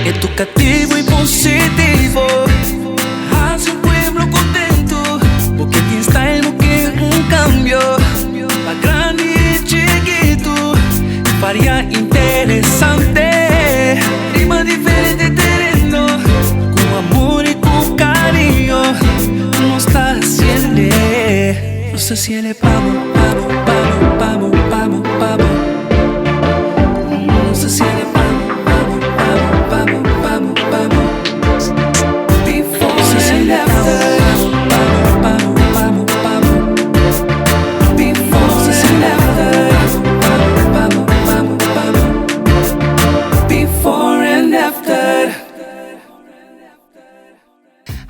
Educativo y positivo Haci un pueblo contento Bo ke tin style, bo ke un cambio Pa grandi y chikito Varia interesante Riba diferente tereno Cu amor y cu cariño Nos ta haciende Nos ta haciende pa bo, pa bo, pa bo, pa bo, pa bo, pa bo Nos ta haciende pa bo, pa bo, pa bo, pa bo, pa bo, pa bo Before and after Pa bo, pa bo, pa bo, pa bo Before and after Pa bo, pa bo, pa bo, pa bo Before and after.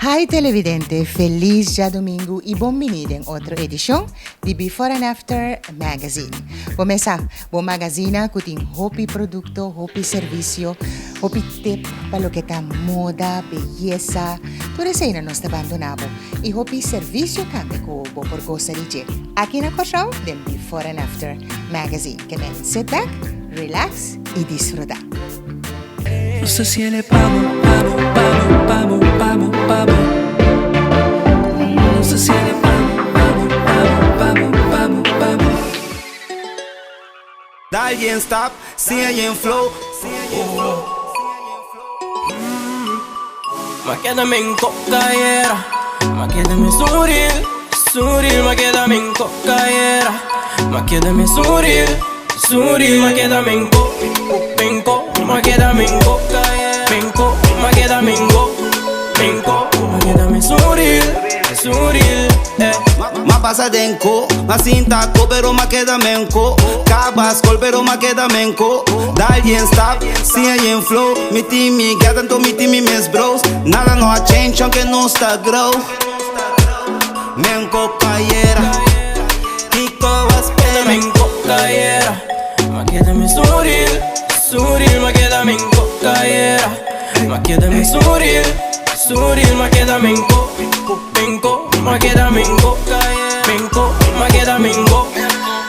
Hi televidente, felis djadumingu i bon bini den otro edishon di Before and After Magazine. Bo mes sa, bo magazina ku tin hopi produkto, hopi servisio, hopi tip pa loke ta moda, beyesa, tur eseinan nos ta bandona bo i hopi servisio tambe ku bo por gosa di dje aki na Kòrsou den Before and After Magazine. Ke men sit back, relax i disfruta. Nos ta siele pa bo, pa bo, pa bo, pa bo, pa bo, pa bo. Nos ta siele pa bo, pa bo, pa bo, pa bo, pa bo, pa bo. Dal yen stap, siña yen flow. Ma keda men kokayera, ma keda men suril, suril, ma keda men kokayera, ma keda men suril. Suril, ma keda men ko, men ko, ma keda men ko, men ko, ma keda men go, men ko, ma keda men suril, suril, eh. Ma pasa den ko, ma sinta ko, pero ma keda men ko. Kaba skol, pero ma keda men ko. Dal yen stap, siña yen flow. Mi tin mi gata, anto mi tin mi mes bros. Nada no a change, aunke nos ta grow. Men ko kayera. Kiko a spera. Men kokayera, ma keda men suril, suril, ma keda men kokayera, ma keda men suril, suril, ma keda men ko, men ko, ma keda men ko, men ko, ma keda men go,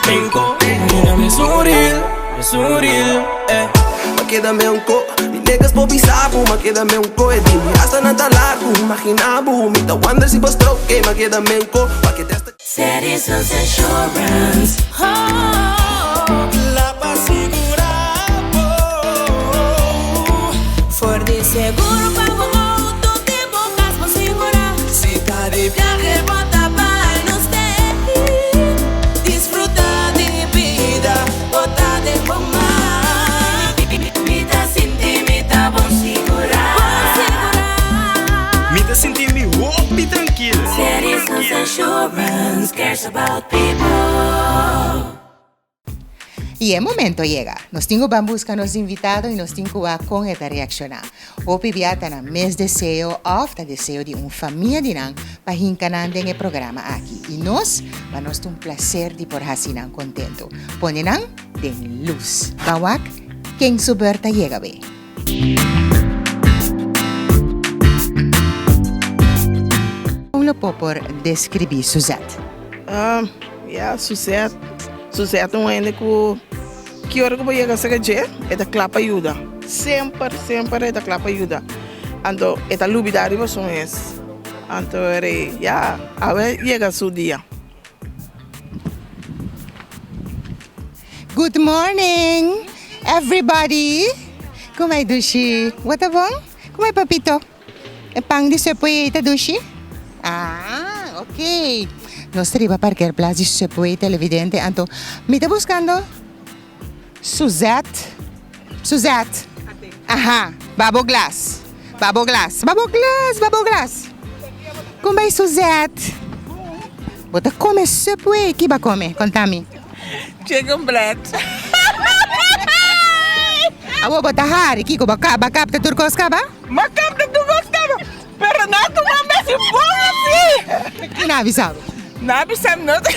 men ko, ma keda men suril, suril, eh. Ma keda men ko, mi niggas por bisa bo, ma keda men ko, e di mi hasta nan ta largo, imagina bo, mi ta wonder si bo stroke, eh, ma keda men ko, pa ke testa. Citizens Insurance. La pa sigura bo. For di seguro pa bo auto di bo cas bo sigura. Si ta di viahe bo ta bay nos stay. Disfruta di bida bo ta den bo man. Mi ta sinti mi ta bon sigura. Bon sigura. Mi ta sinti mi hopi trankil. Citizens Insurance cares about people. I e momento a yega. Nos tin ku ban buska nos invitado i nos tin ku wak kon e ta reakshoná. Hopi bia ta nan mes deseo òf ta deseo di un famia di nan pa hinka nan den e programa aki. I nos, pa nos ta un plaser di por hasi nan kontentu. Pone nan den lus. Ban wak ken su bèrt ta yega be. Kon lo por por deskribí Suzette? Ya, Suzette, Suzette ta un hende ku ki ora ku bo yega serka dje, e ta kla pa yuda. Semper, semper e ta kla pa yuda. Anto e ta lubida riba su mes. Anto ya, awe yega su dia. Good morning everybody Como e dushi Bo ta bon? Como e papito? E pan di Subway ei ta dushi? Ah ok Nos ta riba parkeerplaats di Subway televidente anto mi ta buscando Suzette Suzette Aha babo glas babo glas babo glas babo glas Con bay Suzette Bo ta come Subway ki bo a come conta mi. Chicken bread. Awor bo ta hari kiko bo a kapta tur cos caba? Bo a kapta tur cos caba pero na tuma mesi bon asi. Ki na bisa bo? Na bisa mi no ta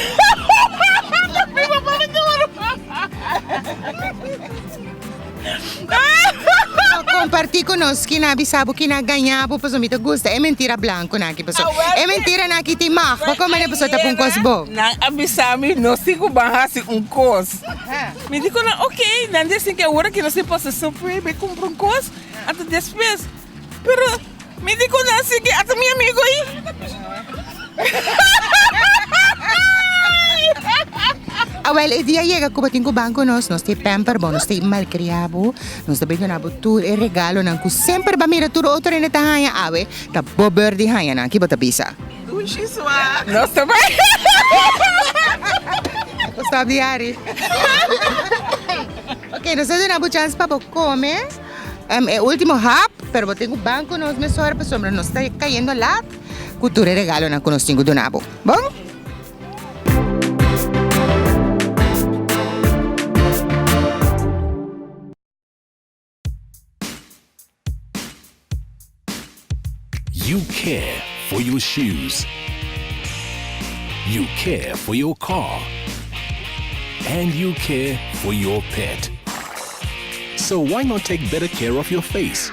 No. Kompartí ku nos kina a bisa bo, kina a gaña bo, pasobra mi ta gusta e mentira blankunan aki, pasobra e mentiranan aki tin mag pa kome den pasobra ta pun kos bon. Nan a bisa mi nos tin ku ban hasi un kos. Mi di ku nan ok, nan di asin ke awor aki nos tin pasa Subway bai kumpra un kos, anto despues, pero mi di ku nan asin ke ata mi amigo ei. Awel e dia yega ku bo tin ku ban ku nos, nos tin pamper bo, nos tin malkria bo, nos ta bin duna bo tur e regalonan ku semper bo a mira tur otro hende ta haña awe, ta bo beur di haña nan, ki bo ta bisa? Dushi sua. Nos ta bai. Bo stop di hari. Ok, nos ta duna bo chans pa bo kome e ultimo hap, pero bo tin ku ban ku nos mesora pasobra nos ta kayendo lat. Ku tur e regalonan ku nos tin ku duna bo. Bon? You care for your shoes. You care for your car. And you care for your pet. So why not take better care of your face?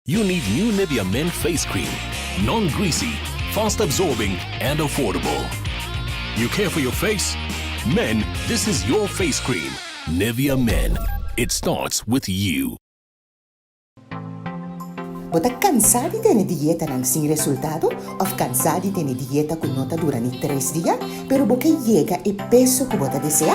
You need new Nivea Men Face Cream. Non-greasy, fast absorbing and affordable. You care for your face? Men, this is your face cream. Nivea Men. It starts with you. Bo ta cansá di tene dietanan sin resultado of cansá di tene dieta cu no ta dura ni tres dia, pero bo ke yega e peso cu bo ta desea?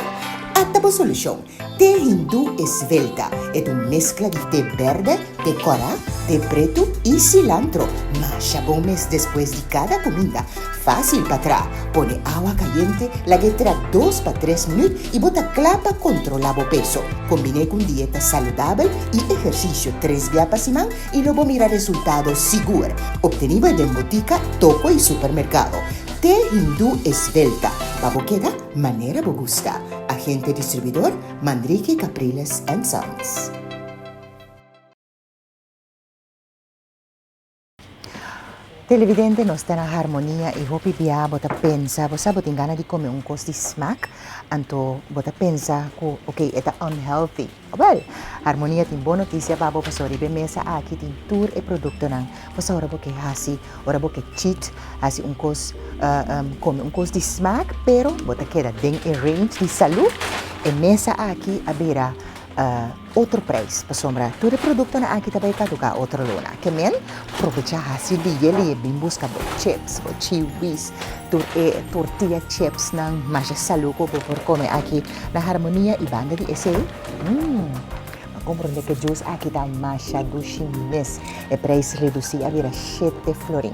Ata bo solucion! Te hindú esvelta e ta un meskla di te bèrdè, te kòrá, te pretu i silantro. Masha bon mes despues di kada kuminda. Fásil pa tra. Pone awa kayente, lag'é tra dos pa tres minüt i bo ta kla pa kontrolá bo peso. Kombiné ku un dieta saludabel i ehersisio tres bia pa siman i lo bo mira resultado sigur. Optenibel den botika, toko i supermerkado. Te hindú esvelta pa bo keda manera bo gusta. Agente distribuidor, Manrique Capriles and Sons. Televidente nos ta na Harmonia y hopi bia bo ta pensa, bo sa bo tin gana di come un cos di smaak, anto bo ta pensa cu ok e ta unhealthy. Wel, Harmonia tin bon noticia pa bo pasobra riba e mesa aki tin tur e productonan. Bo sa ora bo ke haci, ora bo ke cheat, haci un cos, come un cos di smaak, pero bo ta keda den e range di salud. E mesa aki a bira otro prijs pasobra tur e productonan aki ta bay caduca otro luna. Ke men probecha haci liye liye bin busca bo chips, bo chiwis, tur e tortilla chipsnan masha salud cu bo por come aki na Harmonia y banda di esey, mmm, a comprende cu e juice aki ta masha dushi mes. E prijs reduci a bira shete florin.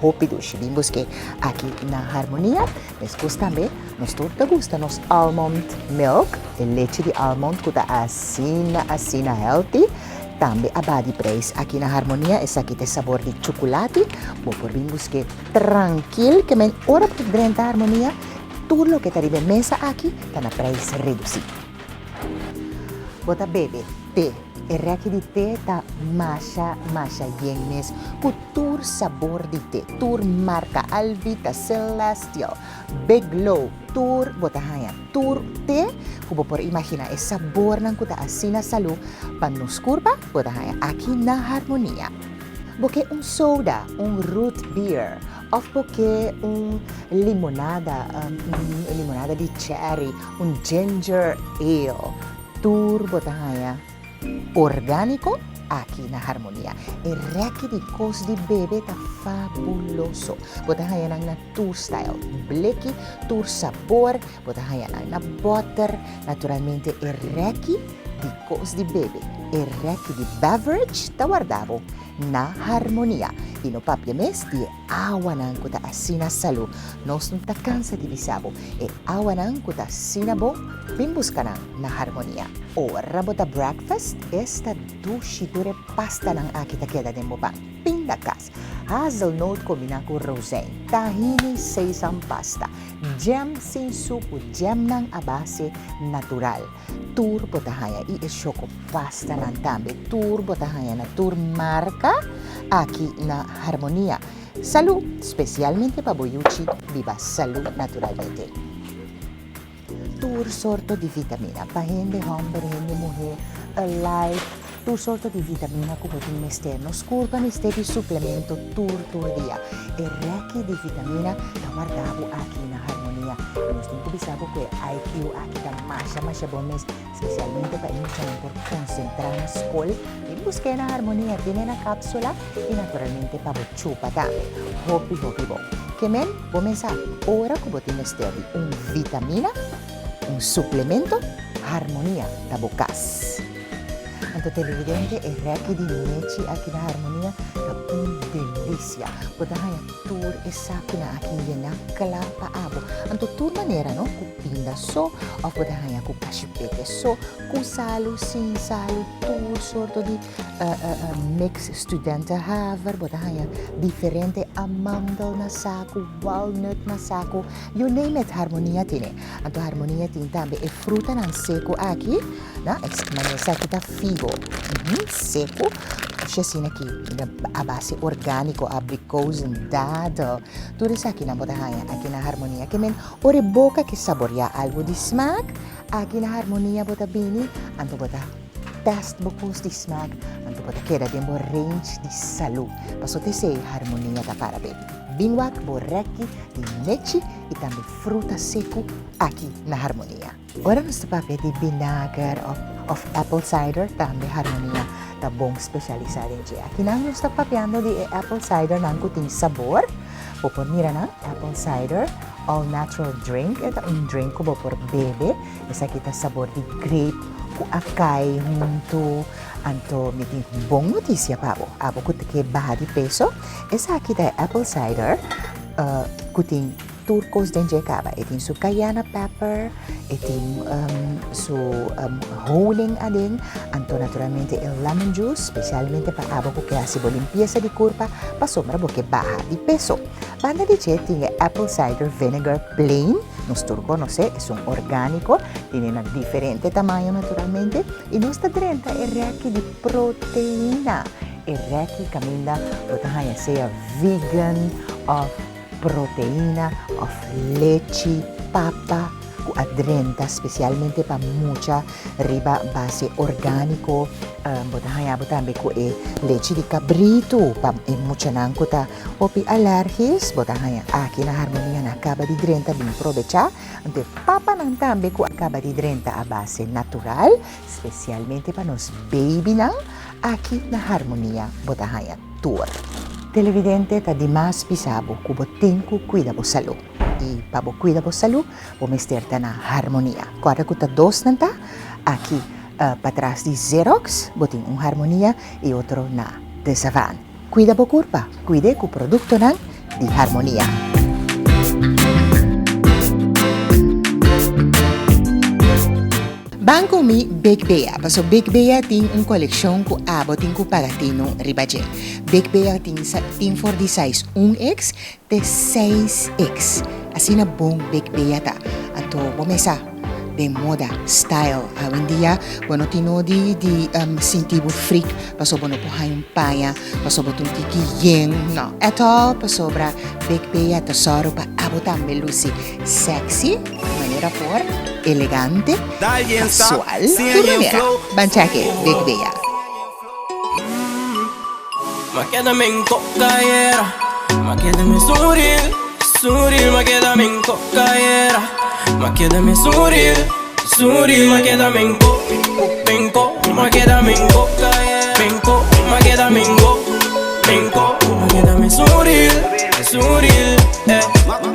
Hopi dushi. Bin busque aki na Harmonia. Mescos tambe nos tur ta gusta nos almond milk, e leche di almond cu ta asina asina healthy. Tambe a baha di prijs aki na Harmonia. Esaki ta e sabor di chuculati. Bo por bin busque trankil ke men ora bo drenta Harmonia. Tur loke ta riba e mesa aki ta na prijs redusí. Bo ta bebe te. E rèki di te ta masha masha yen mes ku tur sabor di te, tur marka, Alvita, Celestial, Big Low, tur bo ta haña tur te ku bo por imaginá. E sabornan ku ta asina salú pa nos kurpa bo ta haña aki na Harmonia. Bo ke un soda, un root beer Of bo ke un limonada, un limonada di cherry, un ginger ale. Tur bo ta haña orgániko aki na Harmonia. E rèki di kos di bebe ta fabuloso. Bo ta haña nan na tur style, bleki, tur sabor. Bo ta haña nan na bòter. Naturalmente e rèki di kos di bebe, e rèki di beverage ta warda bo. Na harmonia. I no papia mes di e awanan ku ta asina salú. Nos no ta kansa di bisa bo, e awanan ku ta asina bon, bin buska nan na harmonia. Ora bo ta breakfast, esta dushi tur e pastanan aki ta keda den bo pan. Pindakas, hazelnoot kombiná ku rozijn, tahini sesam pasta, jam sin suku, jamnan a base natural. Tur bo ta haña i e shoko pastanan tambe. Tur bo ta haña na tur marka aki na Harmonia. Salú, spesialmente pa bo yuchi biba salú naturalmente. Tur sorto di vitamina pa hende hòmber, hende muhé, Alive. Tur sorto di vitamina ku bo tin mester. Nos kurpa mester di suplemento tur tur dia. E rèki di vitamina ta warda bo aki na Harmonia. I nos tin ku bisa bo ku e IQ aki ta masha masha bon mes, spesialmente pa e muchanan por konsentrá na skol. Bin busk'é na Harmonia, tin e na kapsula i naturalmente pa bo chupa tambe. Hopi hopi bon. Ke men, bo mesa ora ku bo tin mester di un vitamina, un suplemento, Harmonia ta bo kas. Anto televidente e reki di nechi aki na Harmonia ta un delicia. Bo ta haña tur e sakunan aki yena kla pa abo. Anto tur manera no, ku pinda so of bo ta haña ku kashipete so, ku salu, sin salu, tur sorto di mix studentenhaver. Bo ta haña diferente amandel na saku, walnut na saku, you name it Harmonia tene. Anto Harmonia tin tambe e frutanan seku aki. No, manera esaki ta figo seku. Oshi asina aki a base orgániko, abrikozen, dadel. Tur esakinan bo ta haña aki na Harmonia. Ke men ora e boka ke saboriá algu di smak, aki na Harmonia bo ta bini, anto bo ta tèst bo kos di smak, anto bo ta keda den bo range di salú. Pasobra ta esei Harmonia ta para be. Bin wak bo rèki di nechi i tambe fruta seku aki na Harmonia. Ora nos ta papia di binager of apple cider tambe Harmonia ta bon specialisa den dje. Akinan nos ta papiando di e apple cider nan cu tin sabor. Bo por mira nan, apple cider all natural drink. E ta un drink cu bo por bebe. Esaki ta sabor di grape cu acai hunto. Anto mi tin bon noticia pa bo. Abo cu ta ke baha di peso, esaki ta e apple cider cu tin. Tur kos den dje kaba. E tin su cayenne pepper, e tin su honing aden, anto naturalmente e lemon juice, specialmente pa abo ku ke hasi bo limpiesa di kurpa pasobra bo ke baha di peso. Banda di dje tin e apple cider vinegar plain, nos tur konosé, esun orgániko, tene na diferente tamaño naturalmente, i nos ta drenta e rèki di proteina, e rèki kaminda bo ta haña sea vegan òf. Proteina of lechi papa ku a drenta spesialmente pa mucha riba base orgániko. Bo ta haña bo tambe ku e lechi di kabritu pa e muchanan ku ta hopi alèrgis. Bo ta haña aki na Harmonia nan a kaba di drenta bin probechá. Anto e papanan tambe ku a kaba di drenta a base natural spesialmente pa nos babynan aki na Harmonia bo ta haña tur. Televidente ta dimas bisa bo ku bo tin ku kuida bo salú. I pa bo kuida bo salú, bo mester ta na harmonia. Kòrda ku ta dosnan ta, aki patras di Xerox bo tin un harmonia i otro na De Savaan. Kuida bo kurpa, kuid'é ku produktonan di Harmonia. Ban ku mi Big Bea, paso Big Bea tin un kolekshon ku abo tin ku paga tinu riba dje. Big Bea tin tin for di size un X te seis X. Asina bon Big Bea ta. Anto bo mesa den moda, style. Awendia bo no tin nodi di sinti bo freak paso bo no por haña un paña paso bo ta un tiki yen. No, at all pasobra Big Bea ta sòru pa abo tambe lusi sexy, manera por, elegante, casual, tur manera. Ban check e Big Bea. Ma keda men kokayera, ma keda me suril, suril, ma keda men kokayera, ma keda me suril, suril, ma keda men ko, men ko, ma keda men ko, men ko, ma keda men go, men ko, ma keda me suril, suril, eh.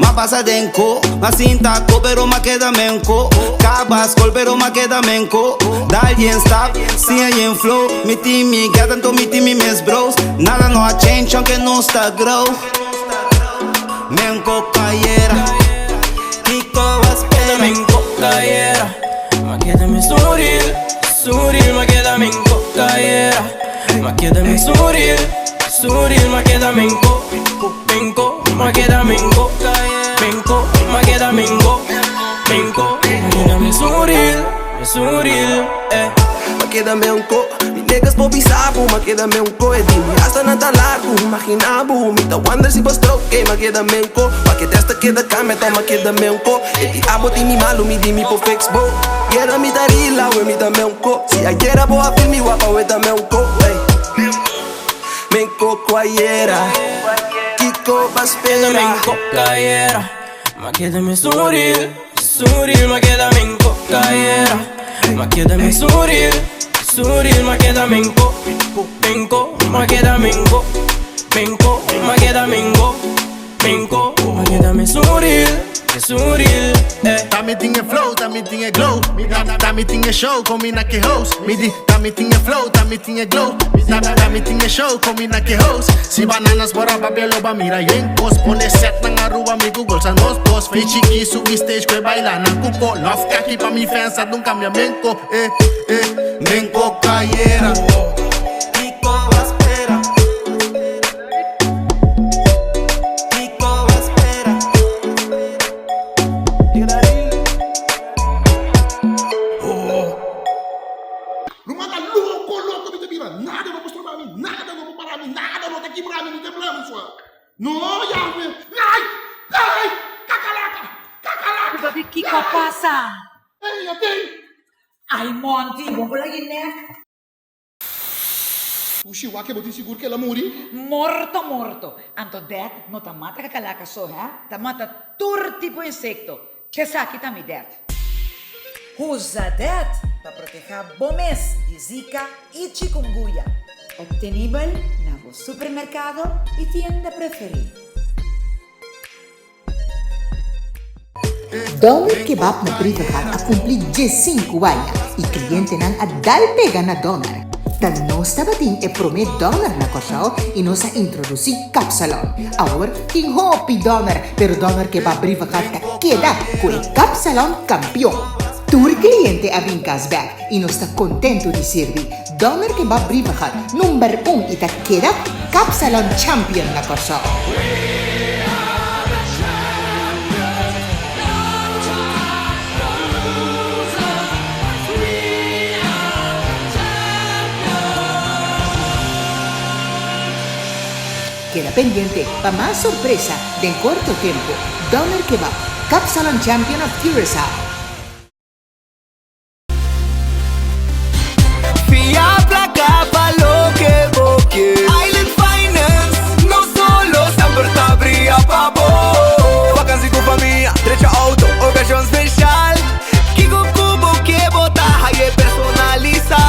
Ma pasa den ko, ma sinta ko, pero ma keda men ko. Kaba skol, pero ma keda men ko. Dal yen stap, siña yen flow. Mi tin mi gata, anto mi tin mi mes bros. Nada no a change, aunke nos ta grow. Men ko kayera, kiko a spera. Men ko kayera, ma keda mi suril, suril, ma keda men ko kayera, ma keda mi suril, suril, ma keda men ko, men ko, ma keda men ko, men ko, ma keda men go, men ko, ma keda mi suril, mi suril, eh. Ma keda men ko. Niggas por bisa bo, m'a keda menko. E di mi rastanan ta largu, imagina bo. Mi ta wonder si bo stroke, m'a keda menko. Pa ke testa keda kambia, tòg m'a keda menko. E di abo tin mi malu, mi di mi por fix bo. Yera mi ta rila, awe mi ta menko. Si ayera bo a feel mi wapa, awe ta menko. Ey. Menko ku ayera, kiko bo a spera? Menko ku ayera, m'a keda mesun real, mesun real. M'a keda menko ku ayera, m'a keda mesun real, mesun real. M'a keda menko, menko, m'a keda menko, menko, m'a keda menko, menko, m'a keda mesun real, mesun real, eh. Ta mi tin e flow, ta mi tin e glow. Ta mi tin e show, combina ke host. Mi di, ta mi tin e flow, ta mi tin e glow. Ta ta mi tin e show, combina ke host. Si bananas por a papia lo ba mira yen kos. Pone set nan Aruba mi Google sa nos dos. Fei chiki subi stage kwe baila nan kuko. Love kaki pa mi fans a dun cambia menko. Eh, eh, menko cayera. Kiko a spera? Kiko a spera? Ruman ta loko loko mi ta bira nada no por stroba mi nada no por para mi nada no ta kibra mi mi ta bla mi sua no Yahwe ai ai kakalaka kakalaka Papi kiko a pasa? Ey atei. Ai Monty, bo por lagi nek. Pushi wak bo tin sigur ku el a muri? Morto morto. Anto det no ta mata kakalaka so he, ta mata tur tipo insekto. Esaki ta mi det. Usa det pa proteha bo mes di Zika i chikungunya. Obtenibel na bo supermerkado i tienda preferí. Doner Kebab na Brievengat a kumpli diesinku aña i klientenan a dal pega na doner. Ta nos tabatin e promé doner na Kòrsou i nos a introdusí kapsalon. Awor tin hopi doner, pero Doner Kebab Brievengat ta keda ku e kapsalon kampion. Tur kliente a bin kas bèk i nos ta kontentu di sirbi Doner Kebab Brievengat number un i ta keda Kapsalon Champion na Kòrsou. Keda pendiente pa mas sorpresa den korto tempu. Doner Kebab, Kapsalon Champion of Curaçao. Fia placa pa loke bo ke. Island Finance, no solo semper ta bria pa bo. Vakansi ku famia, drecha auto, okashon speshal. Kiko ku bo ke bo ta haye personalisa.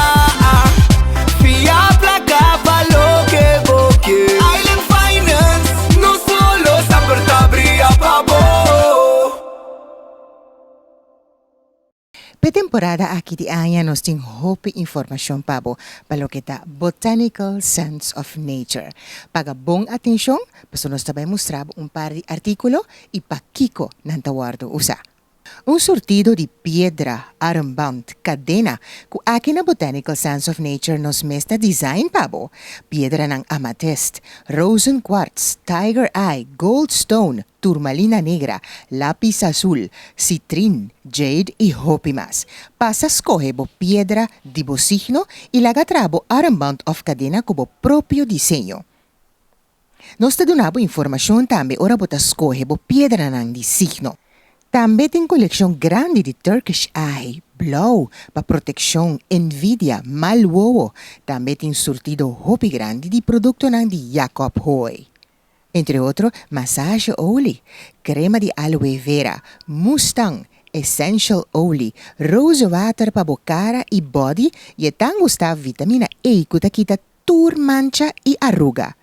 Fia placa pa loke bo ke. Island Finance, no solo semper ta bria pa bo. P'e temporada aki di aña nos tin hopi informashon pa bo pa loke ta Botanical Sense of Nature. Paga bon atenshon pasobra nos ta bai mustra bo un par di artíkulo i pakiko nan ta wòrdu usá. Un surtido di piedra, armband, kadena ku aki na Botanical Sense of Nature nos mes ta design pa bo. Piedranan amatist, rozen quartz, tiger eye, gold stone, turmalina negra, lapis azul, citrin, jade i hopi mas. Pasa skohe bo piedra di bo signo i laga traha bo armband òf kadena ku bo propio diseño. Nos ta duna bo informashon tambe ora bo ta skohe bo piedranan di signo. Tambe tin kolekshon grandi di Turkish eye, blou, pa protekshon, envidia, mal wowo. Tambe tin surtido hopi grandi di produktonan di Jacob Hooi. Entre otro, massage olie, crema di aloe vera, Mustang, essential olie, rose water pa bo cara y body y e tan gusta vitamina E cu ta kita tur mancha y aruga.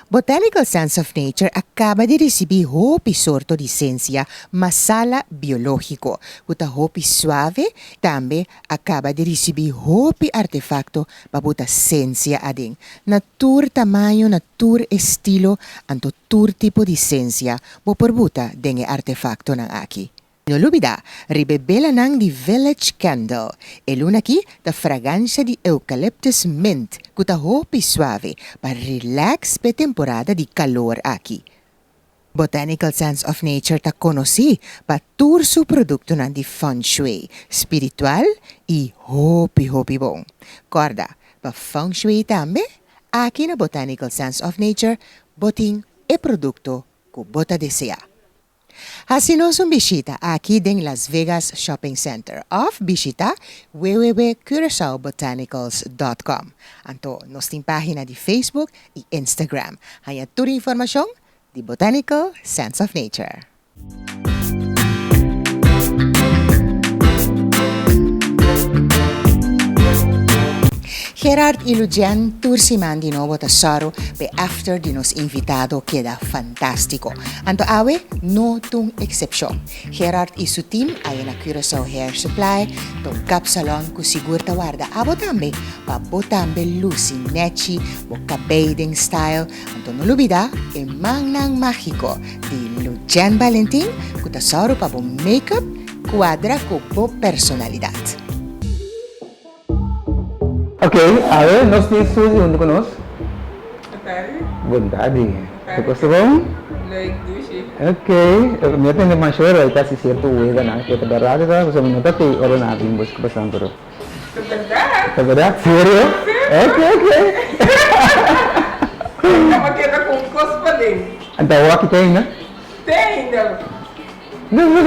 Botanical Sense of Nature a caba di ricibi hopi sorto di sensia masala biologico cu ta hopi suave, tambe a caba di ricibi hopi artefacto pa bo ta sensia aden. Na tur tamaño, na tur estilo, anto tur tipo di sensia bo por buta den e artefactonan aki. No lubida riba e belanan di Village Candle. E luna aki ta fragancia di eucalyptus mint cu ta hopi suave pa relax p'e temporada di calor aki. Botanical Sense of Nature ta conoci pa tur su productonan di feng shui, spiritual y hopi hopi bon. Corda, pa Feng Shui tambe? Aki na Botanical Sense of Nature bo tin e produkto ku bo ta deseá. Hasi nos un bishita aki den Las Vegas Shopping Center òf bishitá www.curaçaobotanicals.com. Anto nos tin página di Facebook i Instagram. Haña tur informashon di Botanical Sense of Nature. Gerard y Lucian tur siman di nobo ta sòru p'e after di nos invitado keda fantástiko. Anto awe no t'un eksepshon. Gerard y su team a yena Curaçao Hair Supply ta un kapsalon ku sigur ta warda abo tambe pa bo tambe lusi nèchi, bo kabei den style. Anto no lubidá e mannan mágiko di Lucian Balentin ku ta sòru pa bo make-up kuadra ku bo personalidat. Ok, awe nos tin Suzy huntu ku nos. Bon tardi. Bon tardi. Tur kos ta bon? Leuk, dushi. Ok, mi a tende masha ora e ta hasi sierto weganan ku e ta bèrdat e ta, pasobra mi no ta tei ora nan a bin buska pasan pero. Ta bèrdat. Ta bèrdat? Serio? Serio. Ok, ok. Kaba keda ku un kos paden. Anto awor aki te ainda? Te ainda.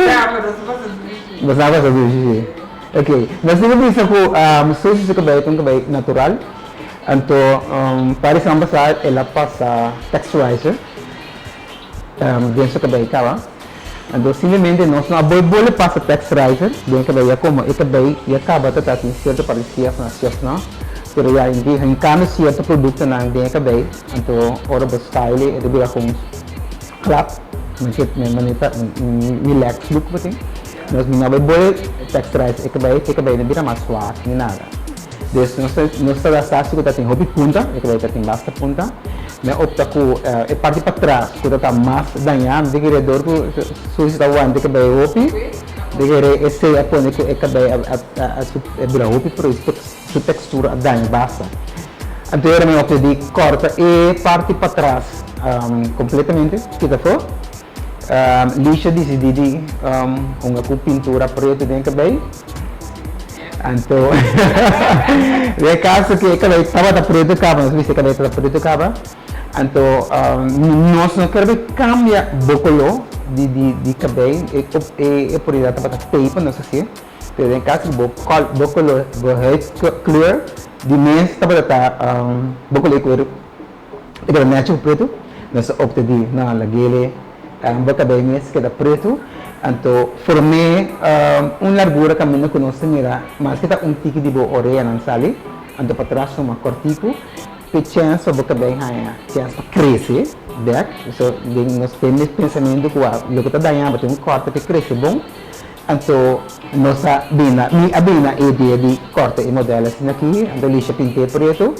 Ya, pero nos a pasa dushi. Nos a pasa dushi, si. Ok. Nos tin ku bisa ku Susie su kabei ta un kabei natural. Anto par di siman pasá el a pasa texturizer den su kabei kaba. Anto simplemente nos no a bolbe bolbe pasa texturizer den e kabei ya komo e kabei ya kaba ta ta tin sierto parti siefna siefna pero ya hinkando sierto produktonan den e kabei anto ora bo style e ta bira kon Klap, mi manera ta relax look bo tin. Nos mi no bai bole texturize e cabei, e cabei no bira mas suave ni nada. Dus nos ta nos ta gasta si cu ta tin hopi punta, e cabei ta tin basta punta. Mi a opta cu e parti patras cu ta ta mas daña, mi ta kere dor cu Susie ta wanta e cabei hopi, mi ta kere esey a pone cu e cabei a a a bira hopi pero su textura a daña basta. Anto era mi opta di corta e parti patras completamente, kita afo. Lisha dicidi di hunga cu pintura preto den e cabey. Anto den e caso cu e cabey tabata preto caba, nos bisa e cabey tabata preto caba, anto nos no ker bay cambia bo color di cabey, e oportunidad tabata tey pa nos hacié. Pero den caso cu bo bo color, bo huidkleur di mes tabata ta bo color di cuero e tabata nechi cu preto, nos a opta di no lag'ele bo cabey mes keda preto, anto form'é un largura caminda cu nos ta mira maske ta un tiki di bo oreanan sali, anto patras suma cortico p'e chens pa bo cabey haña chens pa crece bek, so den nos ten mes pensamento cu loke ta daña bo tin un corte p'e crece bon. Anto nos a bina, mi a bina e idea di corta e model asina aki, anto Lisha pint'e preto,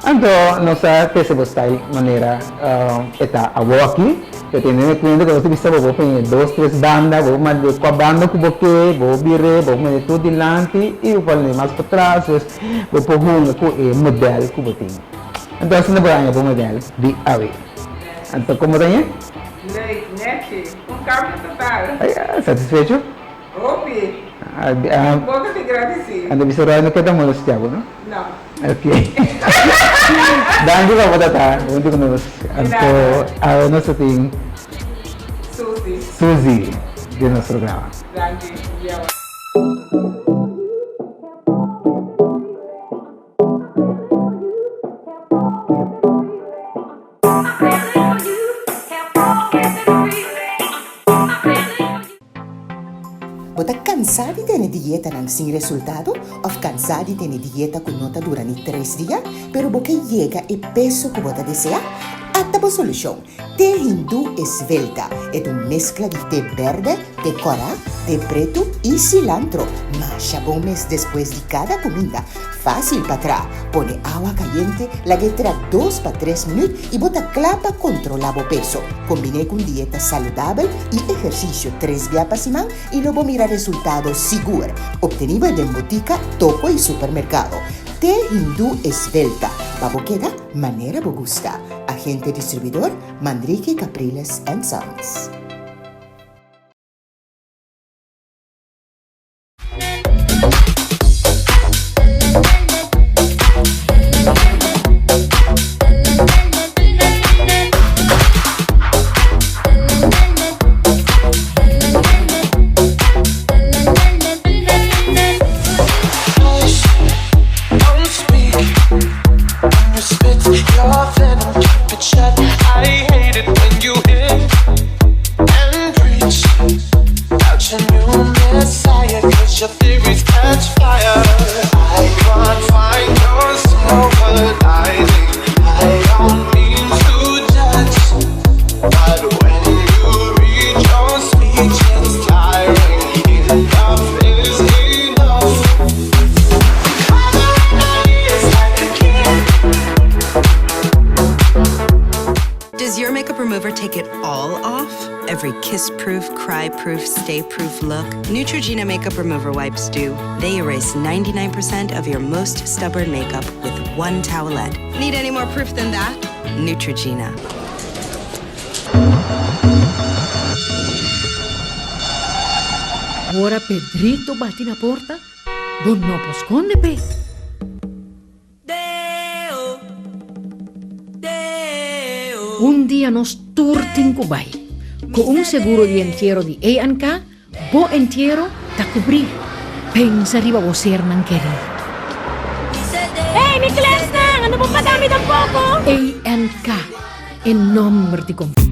anto nos a trece bo style manera e ta awo aki, pero teniendo en cuenta cu nos ta bisa bo, bo pone dos tres banda, bo manda cua banda cu bo ke, bo bir'e, bo manda tur dilanti y bo pone mas patras, dus bo por hunga cu e model cu bo tin. Anto asina bo haña bo model di awe. Anto como ta ñe? Leuk, nechi. Un cambio total. Ay, satisfecho? Hopi. Bo ta di gradisi. Anto bisa Roy no keda molestia bo, no? No. Ok. Danki pa bo ta ta huntu ku nos. Anto awe nos ta tin Suzy. Suzy den nos programa. Danki. Yawa. Bo ta cansá di tene dietanan sin resultado of cansá di tene dieta cu no ta dura ni tres dia, pero bo ke yega e peso cu bo ta desea? Ata bo solucion! Té hindú Esvelta e ta un mezcla di té berde, té cora, té pretu y cilantro. Masha bon mes despues di cada cuminda. Fácil pa tra. Pone awa cayente, lag'é tra dos pa tres minuut y bo ta cla pa controla bo peso. Combiné cu un dieta saludabel y ehercicio tres bia pa siman y lo bo mira resultado sigur. Obtenibel den botica, toko y supermercado. Té Hindú Esvelta, pa bo keda manera bo gusta. Agente distribuidor, Manrique Capriles and Sons. your venom, keep it shut. I hate it when you hit and preach about your new messiah, 'cause your theories catch fire. I can't find your silver lining. I don't mean to judge, but when you read your speech, it's tiring. Enough is enough. It's like a kid. Does your makeup remover take it all off? Every kiss-proof, cry-proof, stay-proof look? Neutrogena makeup remover wipes do. They erase 99% of your most stubborn makeup with one towelette. Need any more proof than that? Neutrogena. Ora Pedrito bati na porta, bo no por skonde p'e. Un dia nos tur tin ku bai. Ku un seguro di entiero di A&K, bo entiero ta kubrí. Pensa riba bo sernan kerí. Hey, mi klesnan, ando bo paga mi tampoko? A&K, e nomber di konfiansa.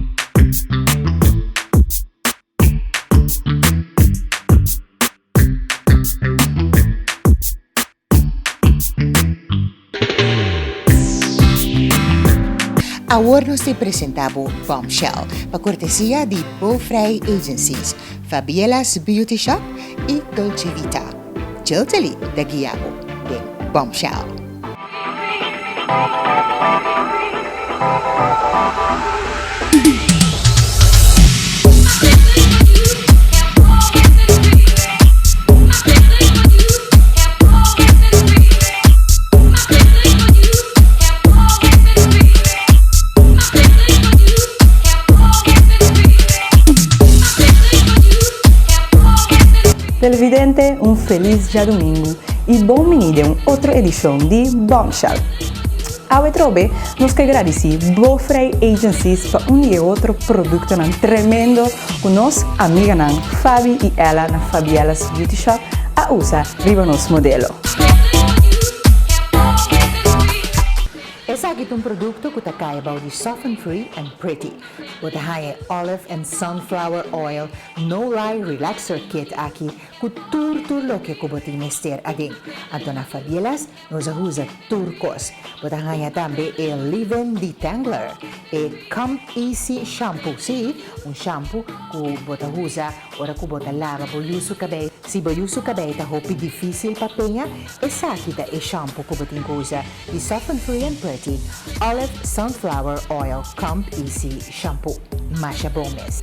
Awor nos te presenta bo Bombshell pa cortesia di Bofrey Agencies, Fabiela's Beauty Shop y Dolce Vita. Chilteli ta guia bo den Bombshell. Televidente, un felis djadumingu i bon bini den un otro edishon di Bombshell. Awe trobe nos ke gradisí Bofrey Agencies pa un di e otro produktonan tremendo ku nos amiganan Fabi i Ella na Fabiella's Beauty Shop a usa riba nos modelo. Esaki ta un produkto ku ta kai bou di Soften Free and Pretty. Bo ta haña e Olive and Sunflower Oil No Lye Relaxer Kit aki ku tur tur loke ku bo tin mester aden. Anto na Fabiella's Nos a usa tur kos. Bo ta haña tambe e Leave-In Detangler, e Comb Easy Shampoo, sí, un shampoo ku bo ta usa ora ku bo ta laba bo yu su kabei. Si bo yu su kabei ta hopi difísil pa peña, esaki ta e shampoo ku bo tin ku usa, di Soften Free and Pretty Olive Sunflower Oil Comb Easy Shampoo. Masha bon mes.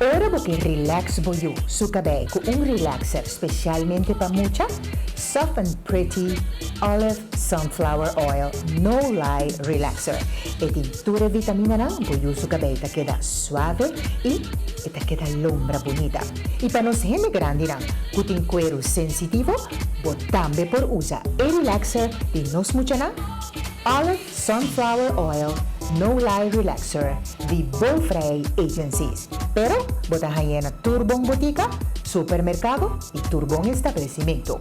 Ora bo ke relax bo yu su kabei ku un relaxer spesialmente pa mucha, Soft and Pretty Olive Sunflower Oil No Lye Relaxer. E tin tur e vitaminanan, bo yu su kabei ta keda suave i e ta keda lombra bunita. I pa nos hende grandinan ku tin kueru sensitivo, bo tambe por usa e relaxer di nos muchanan, Olive Sunflower Oil No Lye Relaxer di Bofrey Agencies. Pero bo ta hañ'é na tur bon botika, supermerkado i tur bon establesimentu.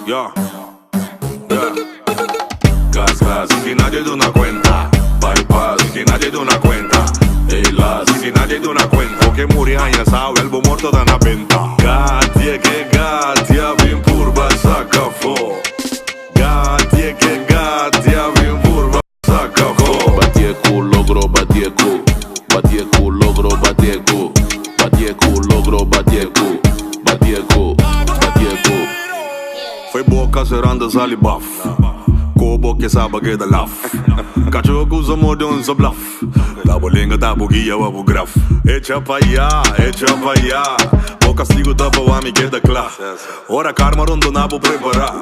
Yo, yeah. Gas, gas, sin que nadie duna cuenta. Bypass, sin que nadie duna cuenta. Ey, la, sin que nadie duna cuenta. Porque muri aña sabe, el morto da na venta. Gatie que gatia, bin purba saca fo. Gatie que gatia, bin purba saca fo. Batieku, logro, batieku. Batieku, logro, batieku. Batieku, logro, batieku. Batieku, batieku. Foi boca cerrando sali baf. Kobo que sabe que da laf. Cachorro que usa modão sa blaf. Tabo lenga, tabo guia, wabo graf. Echa pa allá, echa pa allá. O castigo da pa mi queda kla. Ora karma rondona bo prepara.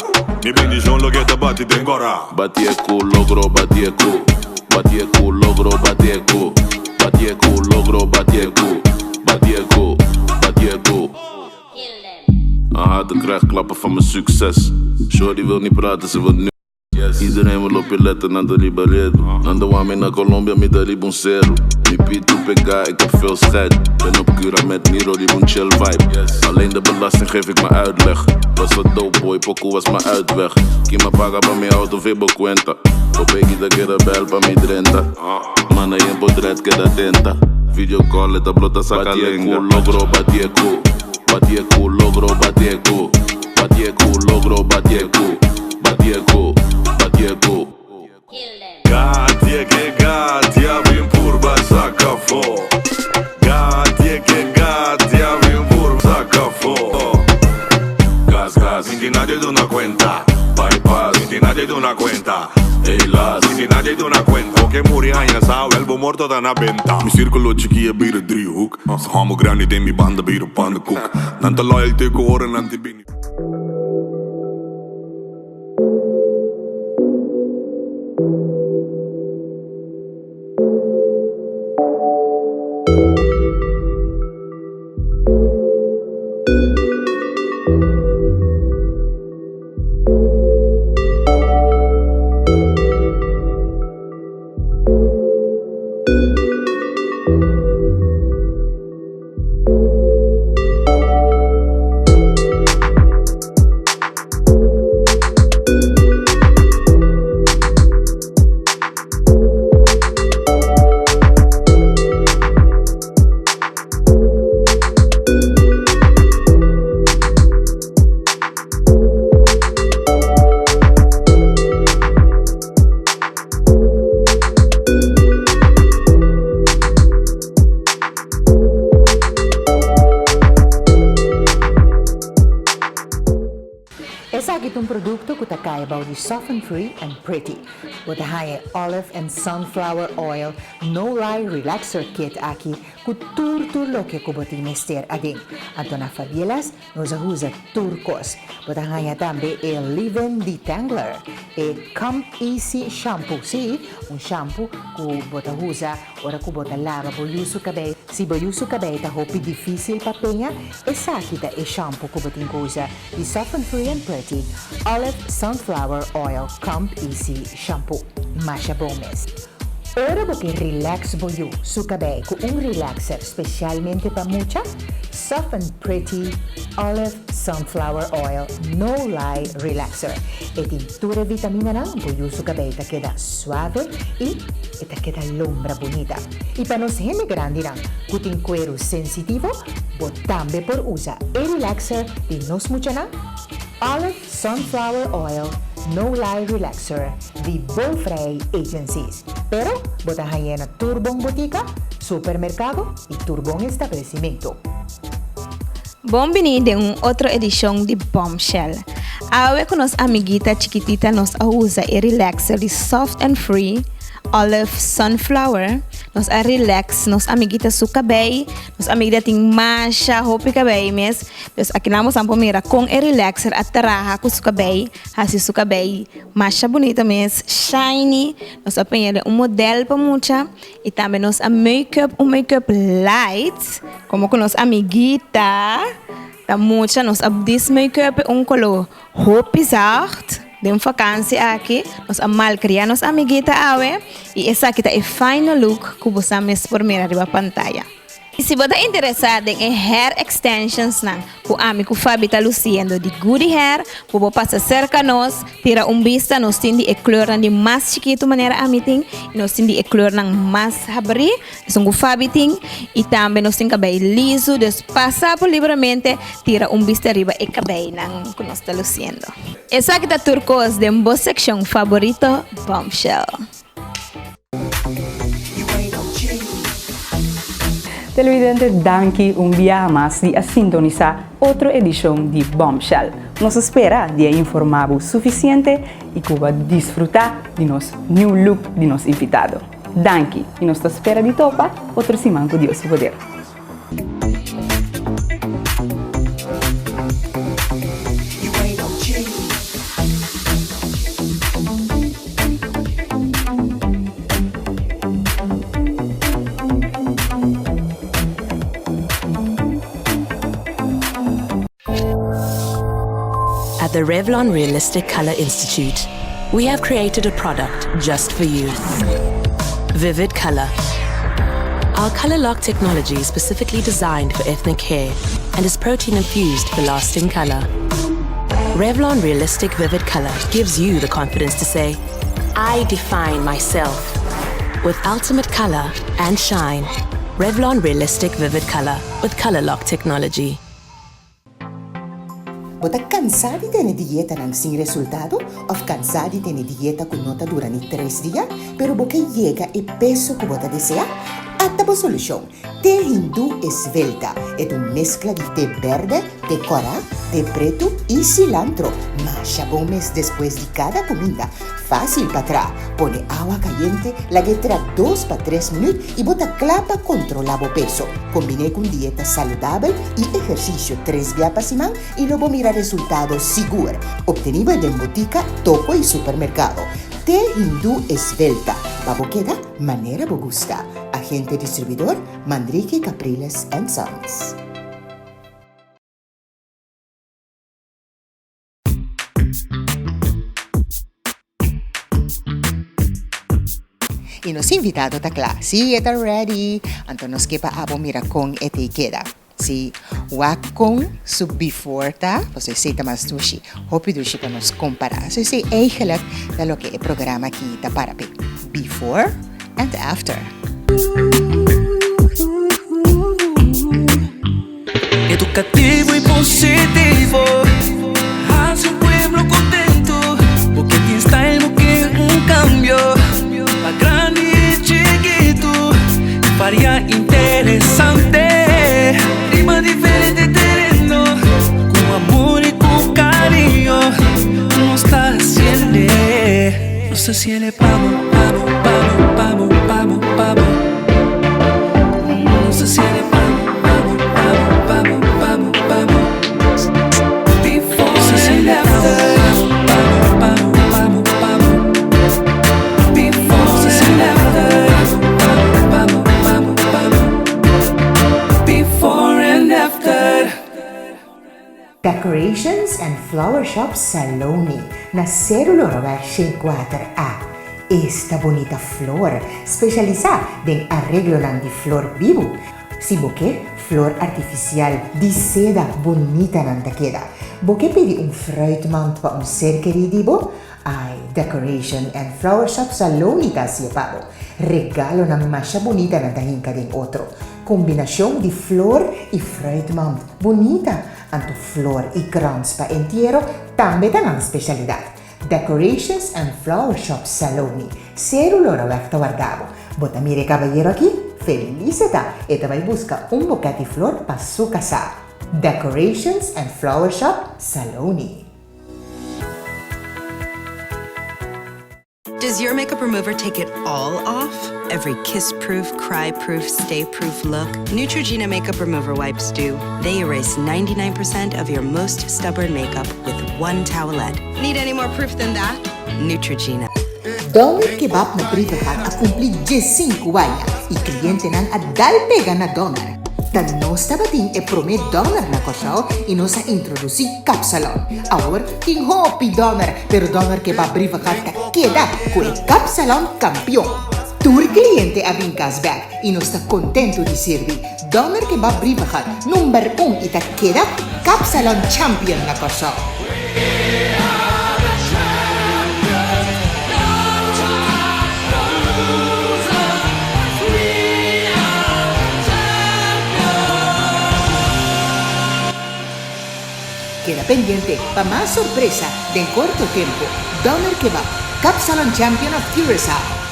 Mi bendición lo que te bati tengora. Batieku, logro, batieku. Batieku, logro, batieku. Batieku, logro, batieku. Batieku, batieku. Een hater krijgt klappen van mijn succes. Shorty wil niet praten, ze wil nu. Iedereen wil op je letten, nan ta riba redu. Nan ta wak mi na Colombia, mi ta riba un seru. Mi pitu pega, ik heb veel schijt. Ben op Cura met Miro, riba un chill vibe. Alleen de belasting geef ik mijn uitleg. Was een dope boy, pokoe was mijn uitweg. Kima paga pa mi auto, vibo cuenta. Popeki ta keda bel pa mi drenta. Mana yen potret keda tenta. Video call e ta blota saca lenga. Batie ku logro, batie ku. Batie ku logro, batie ku. Batie ku logro, batie ku. Batie ku, batie ku. Gatie ke gatia bin purba saca afo. Gatie ke gatia bin purba saca afo. Gas gas, sin nadie duna cuenta. Bypass, sin nadie duna cuenta. Helaas, sin nadie duna cuenta. Bo ke muri haña sa, wel bo morto ta na benta. Mi círculo chiki a bira driehoek. Sa homo grandi den mi banda bira pannenkoek. Nan ta loyal te ku ora nan te bini. Esaki ta un produkto ku ta kai bou di Soft and Free and Pretty. Bo ta haña e Olive and Sunflower Oil No Lye Relaxer Kit aki ku tur tur loke ku bo tin mester aden. Anto na Fabielas Nos a usa tur kos. Bo ta haña tambe e Leave-In Detangler, e Comb Easy Shampoo. Sí, un shampoo ku bo ta usa ora ku bo ta laba bo yu su kabei. Si bo yu su kabei ta hopi difísil pa peña, esaki ta e shampoo ku bo tin ku usa, di Soft and Free and Pretty Olive Sunflower Oil Comb Easy Shampoo. Masha bon mes. Ora bo ke relax bo yu su kabei ku un relaxer spesialmente pa mucha, Soft and Pretty Olive Sunflower Oil No Lye Relaxer. E tin tur e vitaminanan, bo yu su kabei ta keda suave i e ta keda lombra bunita. I pa nos hende grandinan ku tin kueru sensitivo, bo tambe por usa e relaxer di nos muchanan, Olive Sunflower Oil No Lye Relaxer di Bouvrij Agencies. Pero bo ta hañ'é na tur bon botica, supermercado y tur bon establecimento. Bon bini den un otro edicion di Bombshell. Awe cu nos amiguita chikitita nos a usa e relaxer di Soft and Free Olive Sunflower. Nos a relax nos amiguita su cabey. Nos amiguita tin masha hopi cabey mes. Dus akinan boso por mira kon e relaxer a traha ku su kabei, hasi su kabei masha bunita mes, shiny. Nos a peña den un model pa mucha i tambe nos a make-up un make-up light, komo ku nos amiguita ta mucha nos a dis make-up e un kolo hopi zacht. Den vakansi aki nos a malkria nos amiguita awe i esaki ta e final look ku boso mes por mira riba pantaya. I si bo ta interesá den e hair extensionsnan ku ami ku Fabi ta lusiendo di Goody Hair, bo por pasa serka nos, tira un bista. Nos tin di e kleurnan di mas chikitu manera ami tin, i nos tin di e kleurnan mas habrí, esun ku Fabi tin, i tambe nos tin kabei lizu. Dus pasa bo libremente tira un bista riba e kabeinan ku nos ta lusiendo. Esaki ta tur kos den bo sekshon faborito, Bombshell. Televidente danki un biaha mas di a sintonisa otro edishon di Bombshell. Nos a spera di a informa bo sufisiente y cu bo a disfruta di nos new look di nos invitado. Danki y nos ta spera di topa otro siman cu Dios su poder. At the Revlon Realistic Color Institute. We have created a product just for you. Vivid Color. Our Color Lock technology is specifically designed for ethnic hair and is protein infused for lasting color. Revlon Realistic Vivid Color gives you the confidence to say, I define myself. With ultimate color and shine. Revlon Realistic Vivid Color with Color Lock technology. Bo ta cansá di tene dietanan sin resultado of cansá di tene dieta cu no ta dura ni tres dia, pero bo ke yega e peso cu bo ta desea? Ata bo solucion! Te hindú Esvelta e ta un mezcla di te berde, te cora, te pretu y cilantro. Masha bon mes despues di cada cuminda. Fácil pa tra. Pone awa cayente, lag'é tra dos pa tres minuut y bo ta cla pa controla bo peso. Combiné cu un dieta saludabel y ehercicio tres bia pa siman y lo bo mira resultado sigur. Obtenibel den botica, toko y supermercado. Te hindú Esvelta pa bo keda manera bo gusta. Agente distribuidor, Manrique Capriles and Sons. Y nos invitado ta cla. Sí, e ta ready. Anto nos ke pa abo mira con e te keda. Sí, wak con su before ta, pasobra esey ta mas dushi. Hopi dushi pa nos compara. So esey eigenlijk ta loke e programa aki ta para p'e. Before and after. Educativo y positivo Haci un pueblo contento Bo ke tin style, bo ke un cambio Pa grandi y chikito Varia interesante Riba diferente tereno Cu amor y cu cariño Nos ta haciende Nos ta haciende pa bo, pa bo, pa bo, pa bo, pa bo, pa bo Nos ta haciende pa bo, pa bo, pa bo, pa bo, pa bo, pa bo Before and after Pa bo, pa bo, pa bo, pa bo Before and after Pa bo, pa bo, pa bo, pa bo Before and after. Decorations and Flower Shop Saloni na Seru Loroweg 104 A. Esta bunita flor, specialisa den areglonan di flor bibu. Si bo ke flor artificial di seda bunita nan ta keda. Bo ke pidi un fruitmand pa un ser keri di bo? Ai, Decoration and Flower Shop Saloni ta haci'e pa bo. Regalonan masha bunita nan ta hinca den otro. Combinacion di flor y fruitmand bunita, anto flor y krans pa entiero tambe ta nan specialidad. Decorations and Flower Shop Saloni, Seru Loraweg ta warda bo. Bo ta mira e cabayero aki? Feliz e ta! E ta bay busca un boket di flor pa su casa. Decorations and Flower Shop Saloni. Does your makeup remover take it all off? Every kiss-proof, cry-proof, stay-proof look? Neutrogena makeup remover wipes do. They erase 99% of your most stubborn makeup with one towelette. Need any more proof than that? Neutrogena. Doner Kebab na Brievengat a cumpli diesinku aña y clientenan a dal pega na doner. Ta nos tabatin e prome doner na Kòrsou y nos a introduci kapsalon. Awor tin hopi doner, pero Doner Kebab Brievengat ta keda cu e kapsalon kampion. Tur cliente a bin kas bek y nos ta contento di sirbi Doner Kebab Brievengat number un y ta keda kapsalon champion na Kòrsou. Keda pendiente pa mas sorpresa den corto tempo. Doner Kebab, Kapsalon Champion of Curaçao.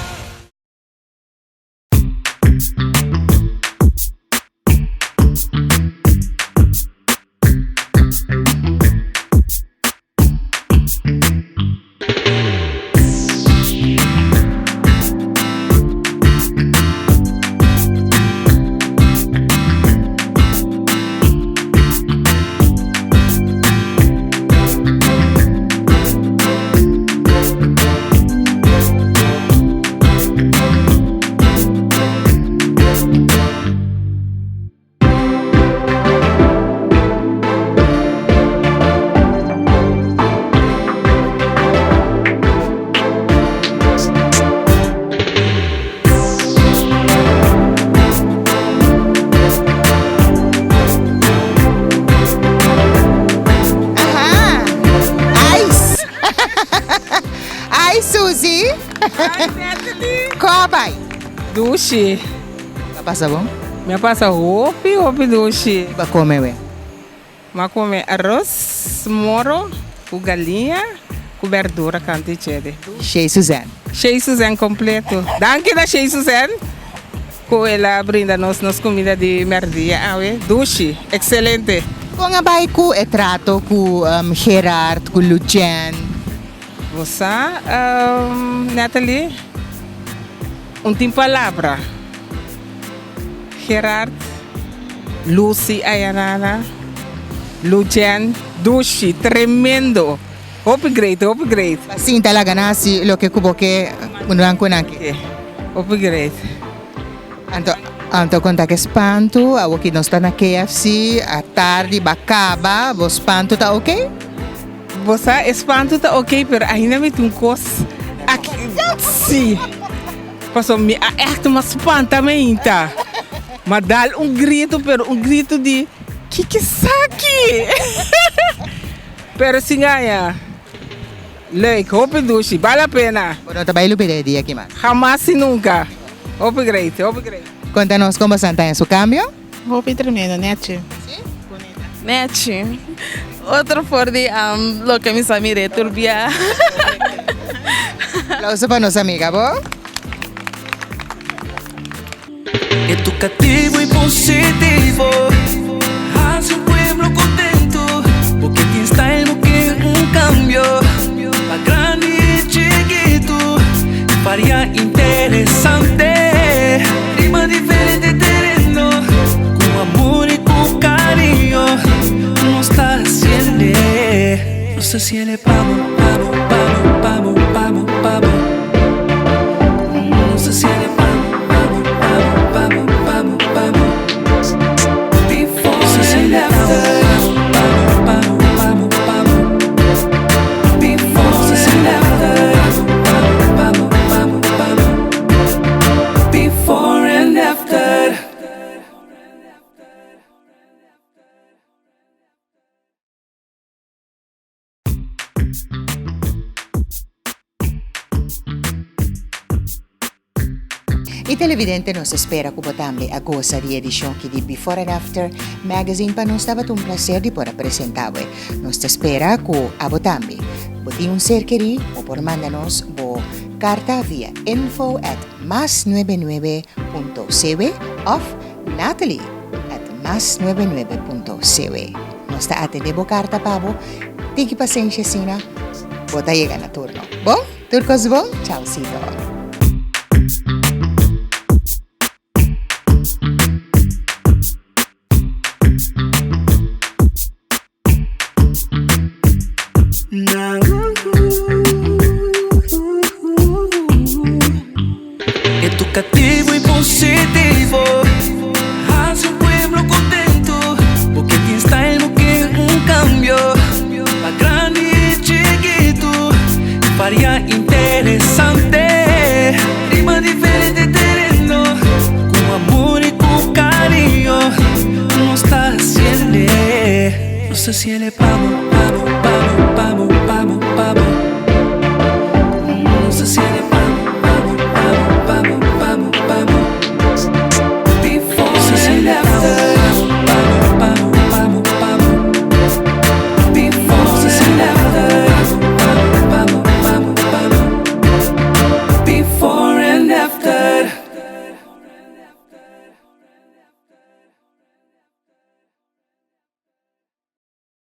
Suzy! Hi Natalie! Kon a bai? Dushi. Bo a pasa bon? Mi a pasa hopi hopi dushi. Ki bo a kome we? Mi a kome aros moro ku galiña ku berdura kantu i chede. Shey Suzanne. Shey Suzanne kompleto. Danki na Shey Suzanne ku el a brinda nos nos kumida di merdia awe. Dushi. Ekselente. Kon a bai ku e trato ku Gerard, ku Lucienne? Bo sa, Natalie, un tin palabra. Gerard, Lucy Ayanana, Lujen, Dushi, tremendo! Hopi great, hopi great. Pa sinta laga nan hasi loke ku bo ke nan ku nan ke. Hopi great. Anto, anto konta ke spantu, awoki nos ta na KFC, a tardi ba kaba, bo spantu ta oke? Bo sa e spantu ta oke, pero ainda mi tin un kos aki, si. Pasobra mi a echt mas spanta mi ainda. M'a dal un grito, pero un grito di, Kiko esaki? Pero sin gaña, leuk, hopi dushi, bal la pena. Bo no ta bai lubida e dia aki mas? Hamas y nunca. Hopi great, hopi great. Conta nos con bo santa en su cambio? Hopi tremendo, nechi. Si? Bonita. Nechi. Otro for di loke mi sa mira e tur bia. Aplauso pa nos amiga bo. Educativo y positivo Haci un pueblo contento Bo ke tin style bo ke un cambio Pa grandi y chikito Varia interesante Riba diferente tereno Cu amor y cu cariño Nos ta haciende Nos ta haciende pa bo, pa bo, pa bo, pa bo, pa bo, pa bo Nos ta haciende pa bo, pa bo, pa bo, pa bo, pa bo, pa bo Before Nos ta haciende pa bo, pa bo, pa bo, pa bo, pa bo, pa bo Before Nos ta haciende pa bo, pa bo, pa bo, pa bo, pa bo Before and after. Y televidente nos espera cu bo tambe a goza di edicion ki di Before and After Magazine pa nos tabata un placer di por a presenta bo. Nos ta spera cu abo tambe bo tin un ser keri bo por manda nos bo carta via info at mas nuebe nuebe punto cw of Natalie at mas nuebe nuebe punto cw. Nos ta atende bo carta pa bo. Tiki pasenshi asina, bo ta yega na turno. Bon? Tur cos bon? Chaucito. Educativo y positivo Haci un pueblo contento Bo ke tin style bo ke un cambio Pa grandi y chikito Varia interesante Riba diferente tereno Cu amor y cu cariño Nos ta haciende Nos ta haciende.